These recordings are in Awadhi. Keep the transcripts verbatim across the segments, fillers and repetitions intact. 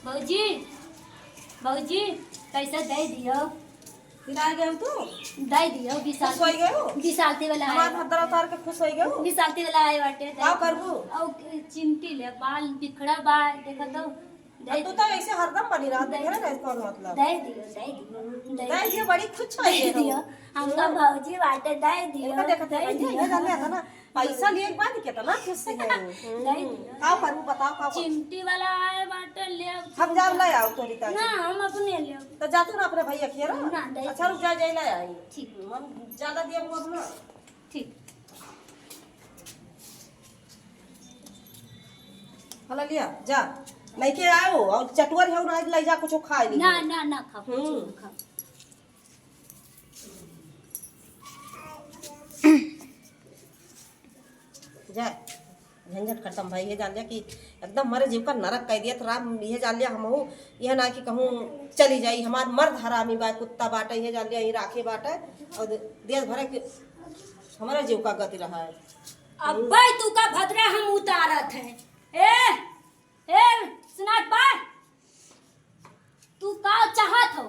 भौजी, भौजी, पैसा दे दियो। फिर आ गए तू? दे दियो, खुश हो गए हो? बिसालती वाला हमार आए। भद्रा उतार के खुश हो गए हो? बिसालती वाला आए बाटे, दे का दियो। करबू? और चिमटी ले, बाल बिखरा बा, देखा तो। दे अब तू दियो। तो ऐसे हरदम बनी रहत है, दे घर में कौन मतलब? दे दियो, दे दियो, दे दे दियो। दियो, बड़ी खुश हो दे गए हो। दियो। हमका हम्म। भौजी बाटे, दे दियो, इनका देखत दे है, दियो। ये जाने आता ना, पैसा लिए के बाद कितना खुश है। नहीं हम्म। दिया। का करूँ, बताओ, का करूँ? चिमटी वाला आए बाटे, ले आओ हम जाब चिमटा। ले आओ तोरी ताजी। ना, हम अपने ले आओ। तो जा तू ना अपने भैया खिया ना। ना, दे अच्छा, रुक जा, जाए ले आई। ठीक। हम ज्यादा दिया वो अपना। ठीक। हला लिया, जा। नहीं के आओ, और चटवर है, ना ले जा, कुछ खाए नहीं। ना, ना, ना खाओ, कुछ हम्म। ना खाओ। जा, झंझट खत्म भाई, ये जान लिया कि एकदम हमारे जीव का नरक कह दिया। तो राम, ये जान लिया हमहू, ये ना कि कहूँ चली जाई, हमार मर्द हरामी बा, कुत्ता बाटे, ये जान लिया, ये राखे बाटे, और देश भरे के हमारे जीव का गति रहा है। अब्बे तू का भद्रा हम उतारत है। ए, ए, सुनात बा? तू का चाहत हो?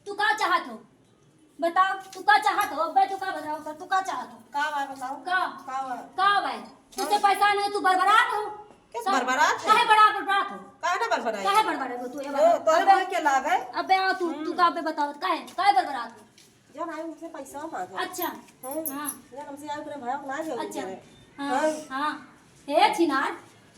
तू का चाहत हो? बताओ, तू का चाहत हो? अब्बे तू का बताओ, तू का चाहत हो? का बा बताओ? का? का बा? का बा? तुझसे हाँ। पैसा नहीं, तू बरबरात हो? किस का? बरबरात है? काहे बड़ा बरबरात हो? काहे ना बरबराई? काहे बरबरात हो तू? ये ओ, बताओ। तोरे अब्बे, भाई के लाग है? अब्बे आओ तू, तू हम्म। का अब्बे बताओ, काहे, काहे बरबरात हो? जब आई उनसे पैसा मांगे। अच्छा। हाँ। हाँ। जब हमसे आई, ओकरे भाई को ना जरूर अच्छा। करे। हाँ, हाँ। हाँ। हे छिनार,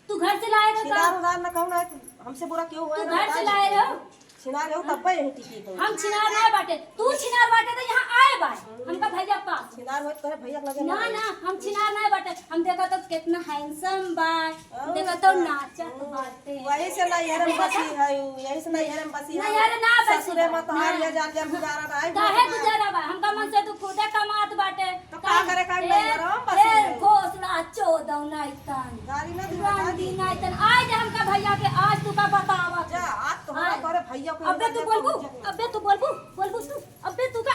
तू घर से लाए रहो का? छिनार उनार ना कहूँ ना, हमसे बुरा क्यों हुआ तू ना घर से बताइए। लाए रहो? छिनार रहो तब यही टिकी हो। हम छिनार ना बाटे, तू छिनार बाटे तो यहाँ आए बाय, हमका भैया पास। छिनार हो तोरे भैया के लगे ना, ना। ना, हम छिनार ना बाटे, हम देखा तो कितना handsome बा, हाँ, देखा तो हाँ। नाचत बाटे। वही से नैहर में बसी है उ, यही से नैहर में बसी है। नैहर ना बसी ससुरे है। में तो हार ना। ये जान लिया गुजारा ना है, काहे गुजारा बा? हमका मन से तू खुदे कमात बाटे। तो का करे का ए, नैहर में बसी ए, है? घोसड़ा चोदौ नाइतन। गाली ना दी, बता रंडी दी। नाइतन। आज हमका भैया के, आज तू का बतावा। जा, आज तो हाँ। तोरे भैया को अबे तू बोलबू? अबे तू बोलबू? बोलबू तू? अबे तू का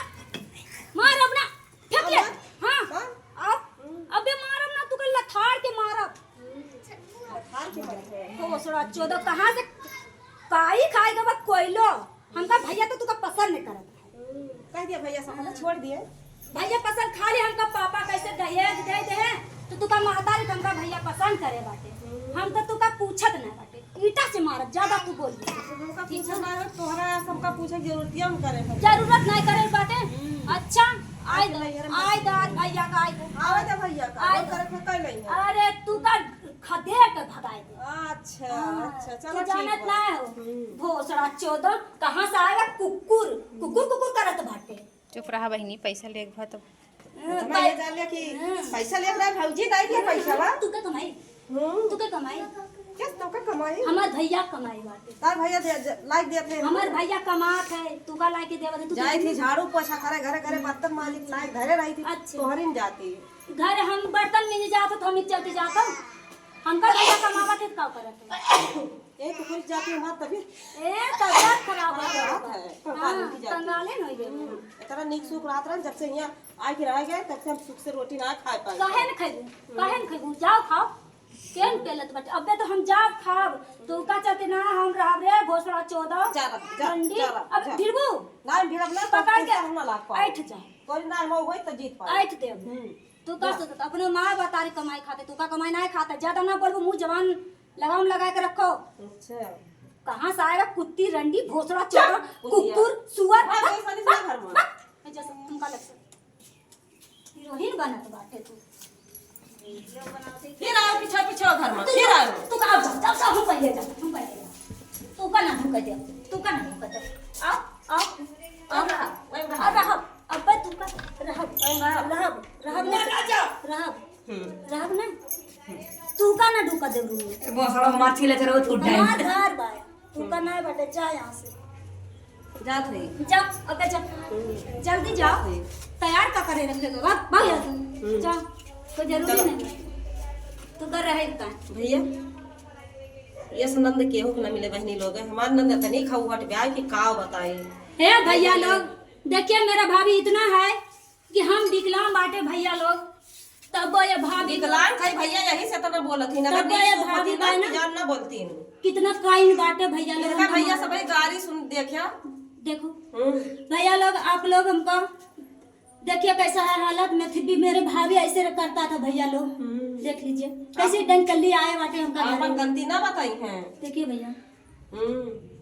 मार अपना फेंक ले। हाँ। हाँ। हाँ। आओ। हम्म। अबे मारब ना, तू का लथार के मारब। लथार के मारब। घोसड़ा चोदौ, कहाँ से काई खाए के बाद कोयलो? हमका भैया तो तू का पसंद नहीं करत। हम्म। कह दिया भैया से, हाँ। छोड़ दिए। भैया पसंद खाली हमका पापा कैसे दहेज दे दे हैं, तो तू का महतारी हमका भैया पसंद करे बाटे। हम्म। हम तो तू का पूछत नहीं बाटे। ईटा से मारब, ज्यादा तू बोल दे। हमका ठीक पूछे है? ना है, तोहरा सबका पूछे के जरूरतिया हम करे है। जरूरत नहीं करे बाटे। हम्म। अच्छा, आज आए दे, नैहर में आए दे, आज भैया का आए दे। आवे दे भैया का, आए वो दे। करे के कह नहीं है। अरे, तू का खदेड़ के भगाए दे। अच्छा, हाँ, अच्छा, तू चलो ठीक जानत बा। ना हो। हम्म। भोसड़ा चोदो, कहाँ से आएगा कुकुर, कुकुर, कुकुर करत बाटे। चुप रहा बहिनी, पैसा लेके भा तो हाँ, इतना ये जान लिया कि हाँ। पैसा लेके रहा भौजी, नहीं दिया पैसा बा। तू का कमाई? हम्म। तू का कमाई? किस तो का कमाई? हमार भैया कमाई बाटे। तार भैया दे, ज-, लाइक देत है। हमार भैया कमात है, तू का लाइक देवत है, तू जाए का थी झाड़ू पोछा करे, घरे घरे बर्तन माजित लाइक धरे रही थी, अच्छा। तोहरिन जाती। घर हम बर्तन में नहीं जात, तो हम ही चलते जात। हमका भैया कमावा के का करत है? ए, तो कुछ जाती हमार तबीयत ए, तबीयत खराब हो गया। खराब है, हाँ, कंगाल हो गई। कंगाले न हो गए। हम्म, इतना नीक सुख रात रहन, जब से यहाँ आए के रह गए, तब से हम सुख से रोटी ना खा पाए। काहे न खइबू? हम्म। काहे न खइबू? जाओ खाओ। केन पेलत बटे? अबे तो हम जाब खाब, तो का चलते ना हम रहब रे, भोसड़ा चोदो। जा रहा, जा, डंडी। जा रहा, अब जा। भिड़बू? ना, भिड़ब ना, तो पकड़ के पैसा हम ना लाग पाए। ऐठ जा। तोरी ना हम होई तो जीत पाए। ऐठ देब। हम्म। तू का जा। सोचत? अपने माँ बाप तारी कमाई खाते, तू का कमाई ना खाते। ज्यादा ना बोलबू, मुंह जबान लगाम लगा के रखो। अच्छा। कहाँ से आएगा कुत्ती, रंडी, भोसड़ा, चुप, चोदो, कुतिया। कुकुर, सुअर? हाँ, भाग, जैसा नहीं भाग, घर में। भाग। जैसे तुमका लगता। हीरोइन बनत बाटे तू। फिर आओ पीछे, पीछे घर में, तू फिर जा, आओ। तू का, जा, जा, जा, हम पहले जा, हम पहले जा। तू का ना, हम कह दे, तू का ना, हम कह दे। आओ, आओ, आओ। वही रहा, वही रहा। आ रहा, अब्बे तू का, रहा, वही रहा। रहा, रहा, ना, ना, जा। रहा। हम्म। रहब ना, तू का ना ढुका देब रूम में। ए, भोसड़ा हमार छीले चलो, तू उठ जाए। हमार घर बा, तू का ना बटे, जा यहाँ से। जात है। जा, अबे जा। हम्म। जल्दी जा। जात है। तैयार का करे रखे बाबा, भाग यहाँ से। हम्म। जा, कोई जरूरी चलो। नहीं। तू कर रहे का? भैया, ये से नंद केहू के ना मिले बहनी लोग। हमार नंद तनी खाऊ हट ब्याह की का बताई। हे भैया लोग, देखिए मेरा भाभी इतना है कि हम विकलांग बाटे भैया लोग, तब ये भाभी विकलांग है भैया, यही से तो ना बोलत ही ना, तब ये भाभी बाय ना जान ना बोलती हूँ। कितना काइन बाटे भैया लोग, इनका भैया सबही गारी सुन, देखिया। देखो हम्म। भैया लोग, आप लोग हमको देखिए कैसा है हालत में, फिर भी मेरे भाभी ऐसे करता था भैया लोग। हम्म। देख लीजिए कैसे डंकल्ली आए बाटे हमका आपन घरे। गलती ना बताई हैं। देखिए भैया। हम्म।